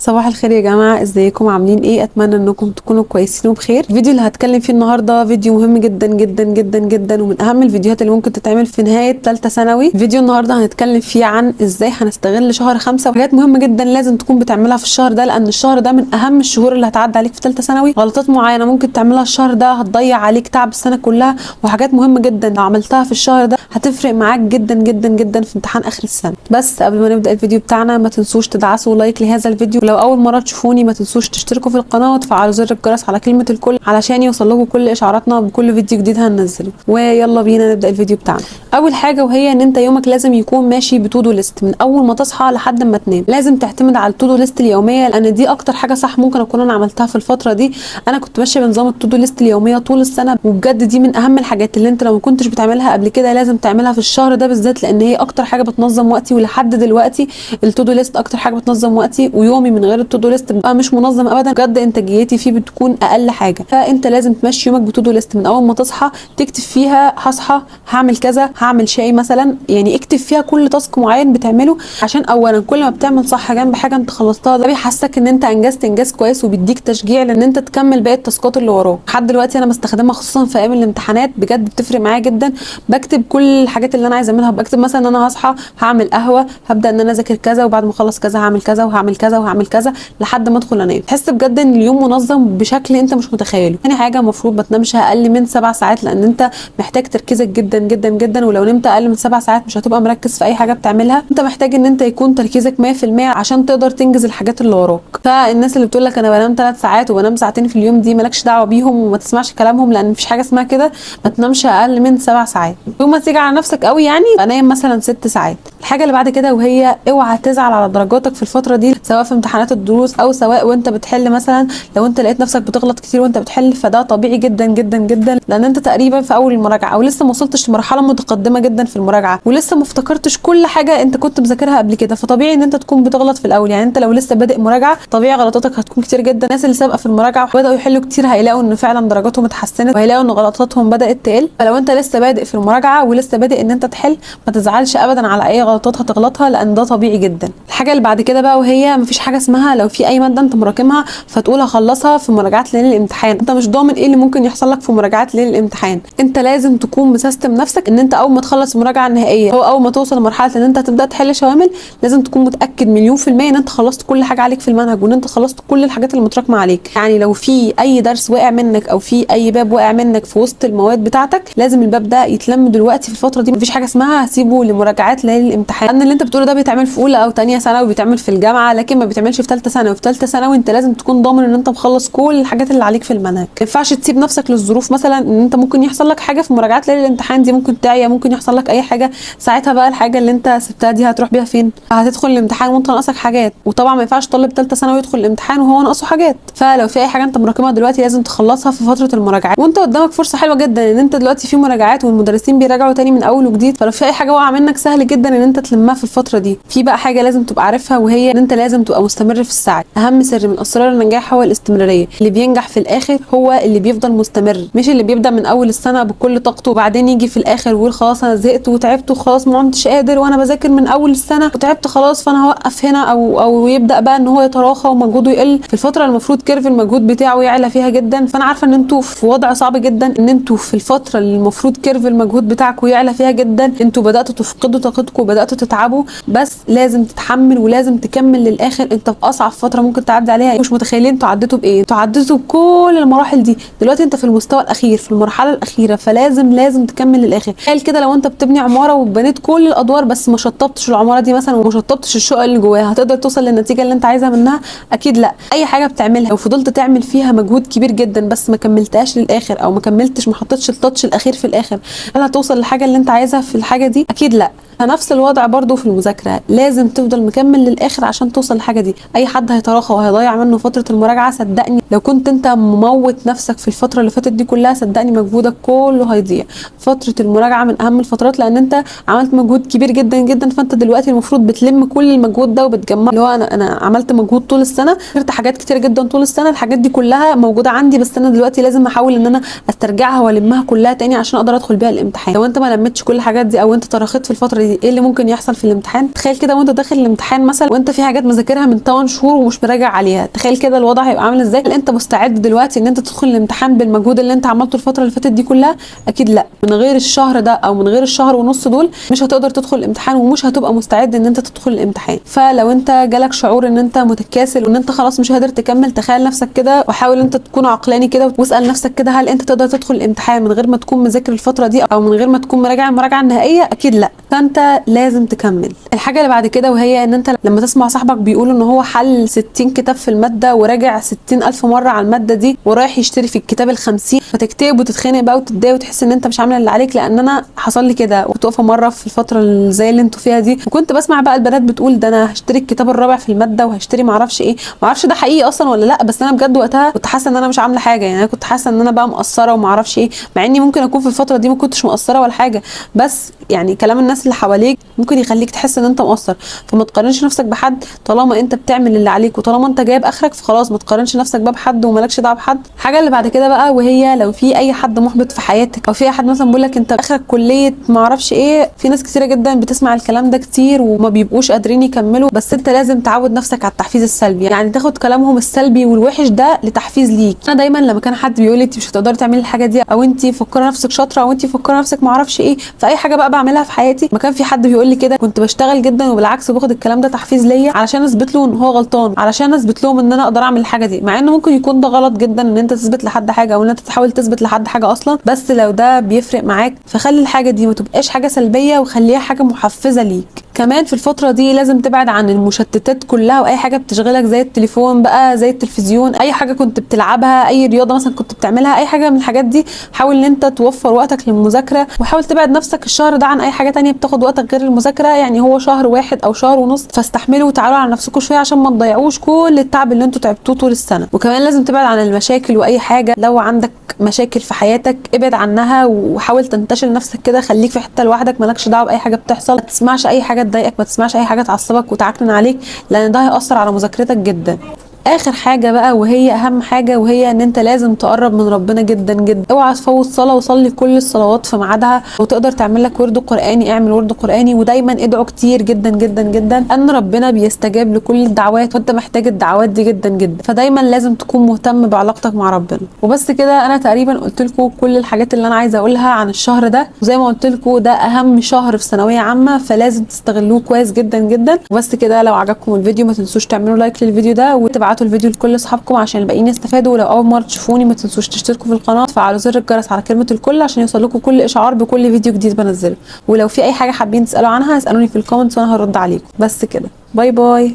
صباح الخير يا جماعة، ازيكم؟ عاملين ايه؟ اتمنى انكم تكونوا كويسين وبخير. الفيديو اللي هتكلم فيه النهارده فيديو مهم جدا جدا جدا جدا، ومن اهم الفيديوهات اللي ممكن تتعمل في نهاية ثالثة ثانوي. فيديو النهارده هنتكلم فيه عن ازاي هنستغل شهر 5، وحاجات مهمة جدا لازم تكون بتعملها في الشهر ده، لان الشهر ده من اهم الشهور اللي هتعدي عليك في ثالثة ثانوي. غلطات معينة ممكن تعملها الشهر ده هتضيع عليك تعب السنة كلها، وحاجات مهمة جدا لو عملتها في الشهر ده هتفرق معاك جدا جدا جدا في امتحان اخر السنة. بس قبل ما نبدا الفيديو بتاعنا ما تنسوش تدعسوا like لهذا الفيديو، لو اول مرة تشوفوني ما تنسوش تشتركوا في القناة وتفعلوا زر الجرس على كلمة الكل علشان يوصل لكم كل اشعاراتنا بكل فيديو جديد هننزله. ويلا بينا نبدا الفيديو بتاعنا. اول حاجة وهي ان انت يومك لازم يكون ماشي ب to do list من اول ما تصحى لحد ما تنام. لازم تعتمد على ال to do list اليومية، لان دي اكتر حاجة صح ممكن اكون انا عملتها في الفترة دي. انا كنت ماشية بنظام ال to do list اليومية طول السنة، وبجد دي من اهم الحاجات اللي انت لو ما كنتش بتعملها قبل كده لازم تعملها في الشهر ده بالذات، لان هي اكتر حاجة بتنظم وقتي. ولحد دلوقتي ال to do list اكتر حاجة بتنظم وقتي، ويومي من غير ال to do list بيبقى مش منظم ابدا، بجد انتاجيتي فيه بتكون اقل حاجة. فانت لازم تمشي يومك ب to do list من اول ما تصحى، تكتب فيها هصحى هعمل كذا، هعمل شاي مثلا، يعني اكتب فيها كل task معين بتعمله، عشان اولا كل ما بتعمل صح جنب حاجة انت خلصتها ده بيحسسك ان انت انجزت انجاز كويس، وبيديك تشجيع لان انت تكمل باقي ال task ات اللي وراك. لحد دلوقتي انا بستخدمها خصوصا في ايام الامتحانات، بجد بتفرق معايا جدا. بكتب كل الحاجات اللي انا عايزه اعملها، بكتب مثلا ان انا هصحى هعمل قهوة، هبدا ان انا اذاكر كذا، وبعد ما اخلص كذا هعمل كذا وهعمل كذا وهعمل كذا لحد ما ادخل انام. تحس بجد ان اليوم منظم بشكل انت مش متخيله. تاني حاجة المفروض ما تنامش اقل من 7 ساعات، لان انت محتاج تركيزك جدا جدا جدا، ولو نمت اقل من 7 ساعات مش هتبقى مركز في اي حاجة بتعملها. انت محتاج ان انت يكون تركيزك 100% عشان تقدر تنجز الحاجات اللي وراك. فالناس اللي بتقول لك انا بنام 3 ساعات وبنام ساعتين في اليوم دي مالكش دعوه بيهم وما تسمعش كلامهم، لان مفيش حاجة اسمها كده، ما تنامش اقل من 7 ساعات. يوم ما تيجي على نفسك قوي يعني انام مثلا 6 ساعات. الحاجة اللي بعد كده وهي اوعى تزعل على درجاتك في الفترة دي، سواء في امتحانات الدروس او سواء وانت بتحل. مثلا لو انت لقيت نفسك بتغلط كتير وانت بتحل فده طبيعي جدا جدا جدا، لان انت تقريبا في اول المراجعة او لسه ما وصلتش لمرحلة متقدمة جدا في المراجعة، ولسه ما افتكرتش كل حاجة انت كنت مذاكرها قبل كده، فطبيعي ان انت تكون بتغلط في الاول. يعني انت لو لسه بادئ مراجعه طبيعي غلطاتك هتكون كتير جدا. الناس اللي سابقه في المراجعة وبداوا يحلوا كتير هيلاقوا ان فعلا درجاتهم اتحسنت، وهيلاقوا ان غلطاتهم بدات تقل. فلو انت لسه بادئ في المراجعة ولسه بادئ ان انت تحل ما تزعلش ابدا على اي غلطات هتغلطها، لان ده طبيعي جدا. الحاجة اللي بعد كده بقى وهي مفيش حاجة اسمها لو في اي مادة انت مراكمها فتقول هخلصها في مراجعات ليلة الامتحان. انت مش ضامن ايه اللي ممكن يحصل لك في مراجعات ليلة الامتحان. انت لازم تكون مسيستم نفسك ان انت اول ما تخلص المراجعة النهائية او اول ما توصل لمرحلة ان انت هتبدا تحل شوامل، لازم تكون متاكد 100% ان انت خلصت كل حاجة عليك في المنهج، وان انت خلصت كل الحاجات اللي متراكمه عليك. يعني لو في اي درس واقع منك او في اي باب واقع منك في وسط المواد بتاعتك، لازم الباب ده يتلم دلوقتي في الفترة دي. مفيش حاجة اسمها هسيبه لمراجعات ليالي الامتحان، لان اللي انت بتقوله ده بيتعمل في اولى او ثانية ثانوي وبيتعمل في الجامعة، لكن ما بيتعملش في ثالثة ثانوي. في ثالثة ثانوي انت لازم تكون ضامن ان انت مخلص كل الحاجات اللي عليك في المنهج. ما ينفعش تسيب نفسك للظروف، مثلا ان انت ممكن يحصل لك حاجة في مراجعات ليالي الامتحان دي، ممكن تعيا، ممكن يحصل لك اي حاجة، ساعتها بقى الحاجة اللي انت سبتها دي هتروح بيها فين؟ هتدخل الامتحان وانت ناقصك حاجات. وطبعا ما ينفعش طالب ثالثة ثانوي يدخل الامتحان وهو ناقصه حاجات. فلو في اي حاجة انت مراكمها دلوقتي لازم تخلصها في فترة المراجعات، وانت قدامك فرصة حلوة جدا ان انت دلوقتي في مراجعات والمدرسين بيراجعوا تاني من اول وجديد، فلو في اي حاجة واقعه منك سهل جدا ان انت تلمها في الفترة دي. في بقى حاجة لازم تبقى عارفها، وهي ان انت لازم تبقى مستمر في السعي. اهم سر من اسرار النجاح هو الاستمرارية. اللي بينجح في الاخر هو اللي بيفضل مستمر، مش اللي بيبدا من اول السنة بكل طاقته وبعدين يجي في الاخر ويقول خلاص انا زهقت وتعبت وخلاص ما عدتش قادر، وانا بذاكر من اول السنة وتعبت خلاص فانا هوقف هنا، او يبدا بقى ان هو يتراخى ومجهوده يقل في الفترة اللي المفروض curve المجهود بتاعه يعلى فيها جدا. فانا عارفه ان انتوا في وضع صعب جدا، ان انتوا في الفترة اللي المفروض curve المجهود بتاعكم يعلى فيها جدا انتوا بداتوا تفقدوا طاقتكم وبداتوا تتعبوا، بس لازم تتحمل ولازم تكمل للاخر. انت في اصعب فترة ممكن تعدي عليها، مش متخيلين انتوا عديتوا بايه، انتوا عديتوا بكل المراحل دي، دلوقتي انت في المستوى الاخير في المرحلة الاخيرة، فلازم تكمل للاخر. تخيل كده لو انت بتبني عمارة وبنيت كل الادوار بس ما شطبتش العمارة دي مثلا وما شطبتش الشقق اللي جواها، هتقدر توصل للنتيجة اللي انت عايزها منها؟ اكيد لا. اي حاجة بتعملها لو فضلت تعمل فيها مجهود كبير جدا بس ما كملتهاش للاخر، او ما كملتش ما حطيتش ال touch الاخير في الاخر، هل هتوصل للحاجة اللي انت عايزها في الحاجة دي؟ اكيد لا. فنفس الوضع برضو في المذاكرة، لازم تفضل مكمل للاخر عشان توصل للحاجة دي. اي حد هيتراخى وهيضيع منه فترة المراجعة، صدقني لو كنت انت مموت نفسك في الفترة اللي فاتت دي كلها، صدقني مجهودك كله هيضيع. فترة المراجعة من اهم الفترات، لان انت عملت مجهود كبير جدا جدا، فانت دلوقتي المفروض بتلم كل المجهود ده وبتجمع، اللي هو انا عملت مجهود طول طول السنة، ذاكرت حاجات كتير جدا طول السنة، الحاجات دي كلها موجودة عندي، بس انا دلوقتي لازم احاول ان انا استرجعها والمها كلها تاني عشان اقدر ادخل بيها الامتحان. لو انت ما لمتش كل الحاجات دي او انت تراخيت في الفترة دي، ايه اللي ممكن يحصل في الامتحان؟ تخيل كده وانت داخل الامتحان مثلا وانت في حاجات مذاكرها من 8 شهور ومش مراجع عليها، تخيل كده الوضع هيبقى عامل ازاي؟ هل انت مستعد دلوقتي ان انت تدخل الامتحان بالمجهود اللي انت عملته الفترة اللي فاتت دي كلها؟ اكيد لا. من غير الشهر ده او من غير الشهر ونص دول مش هتقدر تدخل الامتحان، ومش هتبقى مستعد ان انت تدخل الامتحان. فلو انت جالك شعور ان انت متكاسل وان انت خلاص مش قادر تكمل، تخيل نفسك كده وحاول انت تكون عقلاني كده واسال نفسك كده، هل انت تقدر تدخل الامتحان من غير ما تكون مذاكر الفترة دي او من غير ما تكون مراجع المراجعة النهائية؟ اكيد لا. فانت لازم تكمل. الحاجة اللي بعد كده وهي ان انت لما تسمع صاحبك بيقول ان هو حل 60 كتاب في المادة وراجع 60,000 مرة على المادة دي ورايح يشتري في الكتاب ال50، فتكتئب وتتخانق بقى وتتضايق وتحس ان انت مش عامله اللي عليك. لان انا حصل لي كده، كنت واقفة مرة في الفترة اللي زي اللي انتوا فيها دي، وكنت بسمع بقى البنات بتقول ده انا هشتري الكتاب الرابع في المادة وهشتري معرفش ايه، معرفش ده حقيقي اصلا ولا لا، بس انا بجد وقتها كنت حاسه ان انا مش عامله حاجة، يعني انا كنت حاسه ان انا بقى مقصرة ومعرفش ايه، مع اني ممكن اكون في الفترة دي ما كنتش مقصرة ولا حاجة، بس يعني كلام الناس اللي حواليك ممكن يخليك تحس ان انت مقصر. فما تقارنش نفسك بحد طالما انت بتعمل اللي عليك وطالما انت جايب اخرك، فخلاص ما تقارنش نفسك بقى بحد ومالكش دعوه بحد. الحاجة اللي بعد كده بقى وهي لو في اي حد محبط في حياتك او في اي حد مثلا بيقول لك انت اخرك كليه ما اعرفش ايه، في ناس كتيرة جدا بتسمع الكلام ده كتير وما بيبقوش قادرين يكملوا، بس انت لازم تعود نفسك على التحفيز السلبي، يعني تاخد كلامهم السلبي والوحش ده لتحفيز ليك. انا دايما لما كان حد بيقول لي انت مش هتقدري تعملي الحاجة دي، او انت مفكرة نفسك شاطرة، او انت مفكرة نفسك ما اعرفش ايه، في اي حاجة بقى بعملها في حياتي، ما كان في حد بيقول لي كده كنت بشتغل جدا، وبالعكس باخد الكلام ده تحفيز ليا علشان اثبت له ان هو غلطان، علشان اثبت لهم ان انا اقدر اعمل الحاجة دي، مع انه ممكن يكون ده غلط جدا ان انت تثبت لحد حاجة او ان انت تحاول تثبت لحد حاجة اصلا، بس لو ده بيفرق معاك فخلي الحاجة دي ما تبقاش حاجة سلبية وخليها حاجة محفزه ليك. كمان في الفترة دي لازم تبعد عن المشتتات كلها واي حاجة بتشغلك زي التليفون بقى، زي التلفزيون، اي حاجة كنت بتلعبها، اي رياضة مثلا كنت بتعملها، اي حاجة من الحاجات دي. حاول ان انت توفر وقتك للمذاكره، وحاول تبعد نفسك الشهر ده عن اي حاجة تانية بتاخد وقتك غير المذاكرة، يعني هو شهر واحد او شهر ونص، فاستحملوا وتعالوا على نفسكم شوية عشان ما تضيعوش كل التعب اللي انتوا تعبتوه طول السنة. وكمان لازم تبعد عن المشاكل واي حاجة، لو عندك مشاكل في حياتك ابعد عنها وحاول تنتشل نفسك كده، خليك في حتة لوحدك، مالكش دعوه باي حاجة بتحصل، ما تسمعش اي حاجة تضايقك، ما تسمعش اي حاجة تعصبك وتعكنن عليك، لان ده هيأثر على مذاكرتك جدا. اخر حاجة بقى وهي اهم حاجة، وهي ان انت لازم تقرب من ربنا جدا جدا. اوعى تفوت صلاة، وصلي كل الصلوات في ميعادها، وتقدر تعمل لك ورد قراني اعمل ورد قراني، ودايما ادعو كتير جدا جدا جدا ان ربنا بيستجاب لكل الدعوات، وانت محتاج الدعوات دي جدا جدا، فدايما لازم تكون مهتم بعلاقتك مع ربنا. وبس كده انا تقريبا قلت لكم كل الحاجات اللي انا عايزه اقولها عن الشهر ده، وزي ما قلت لكم ده اهم شهر في ثانوية عامة، فلازم تستغلوه كويس جدا جدا. وبس كده، لو عجبكم الفيديو ما تنسوش تعملوا like للفيديو ده وتبعتوا الفيديو لكل اصحابكم عشان الباقيين يستفادوا. ولو اول مرة تشوفوني ما تنسوش تشتركوا في القناة وتفعلوا زر الجرس على كلمة الكل عشان يوصلكم كل اشعار بكل فيديو جديد بنزله. ولو في اي حاجة حابين تسالوا عنها اسالوني في ال comments وانا هرد عليكم. بس كده، bye bye.